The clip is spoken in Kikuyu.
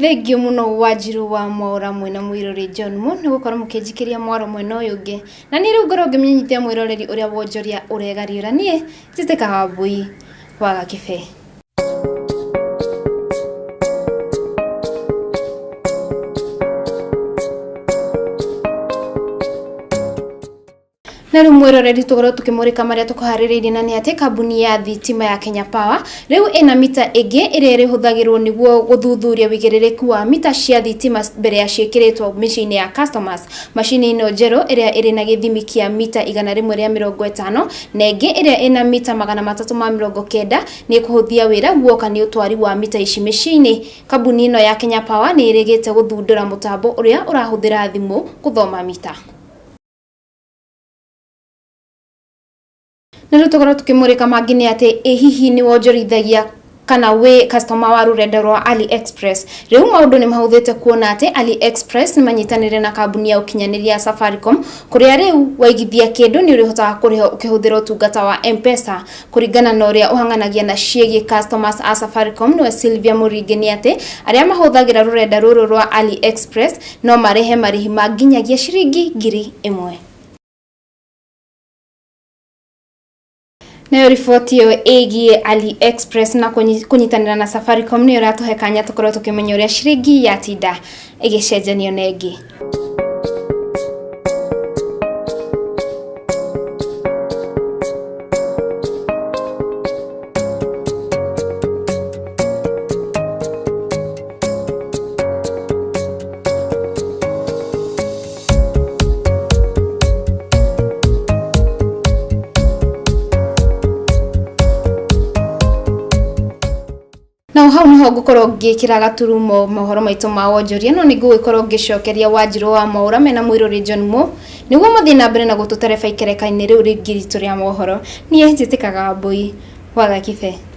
Thengiũ mũno Wanjiru wa Mwaũra mwĩna mũirũrĩ John Mo nĩ gũkorwo mũkĩnjikĩria mwaro mwena ũyũ ũngĩ. Na niĩ rĩu ngorwo ngĩmenyithia mwĩroreri ũrĩa wonjoria ũregariũra. Niĩ njĩtĩkaga Wambũi wa Gakĩbe. Na rĩu mwĩroreri tũkorwo tũkĩmũrĩka marĩa tũkũharĩrĩirie na nĩ atĩ kambuni ya thitima ya Kenya Power rĩu ĩna mita ĩngĩ ĩrĩa ĩrĩhũthagĩrwo nĩguo gũthuthuria wĩigĩrĩrĩku wa mita cia thitima mbere ya ciĩkĩrĩtwo mĩciĩ-inĩ ya customers. Macini ĩno njerũ ĩrĩa ĩrĩ na gĩthimi kĩa mita 150 na ĩngĩ ĩrĩa ĩna mita 390 nĩ ĩkũhũthia wĩra guoka nĩ ũtwari wa mita ici mĩciĩ-inĩ. Kambuni ĩno ya Kenya Power nĩ ĩrĩgĩte gũthundũra mũtambo ũrĩa ũrahũthĩra thimũ gũthoma mita. Na rĩu tũkorwo tũkĩmũrĩka mangĩ nĩ atĩ ĩ hihi nĩ wonjorithagia kana wĩ customer wa rũrenda rwa AliExpress. Rĩu maũndũ nĩ mahũthĩte kuona atĩ AliExpress nĩ manyitanĩire na kambuni ya ũkinyanĩria ya Safaricom kũrĩa rĩu waigithia kĩndũ nĩ ũrĩhotaga kũrĩha ũkĩhũthĩra ũtungata wa M-Pesa. Kũringana na ũrĩa ũhang'anagia na ciĩgiĩ customers a Safaricom nĩwe Sylvia Mũringi nĩ atĩ arĩa mahũthagĩra rũrenda rũrũ rwa AliExpress no marĩhe marĩhi ma nginyagia ciringi 1000. Nayo riboti ĩyo ĩgiĩ AliExpress na kũnyitanĩra na Safaricom nĩyo ĩratũhe kanya tũkorwo tũkĩmenya ũrĩa ciringi yatinda ĩgĩcenjanio na ĩngĩ. Na hau niho ngũkorwo ngĩkĩra gaturumo mohoro maitũ ma wonjoria no nĩ ngũgĩkorwo ngĩcokeria Wanjirũ wa Mwaũra mena mũirũrĩ John Mo nĩguo mathiĩ na mbere na gũtũtereba ikereka-inĩ rĩu rĩngĩ ritũ rĩa mohoro. Niĩ njĩtĩkaga Wambũi wa Gakibe.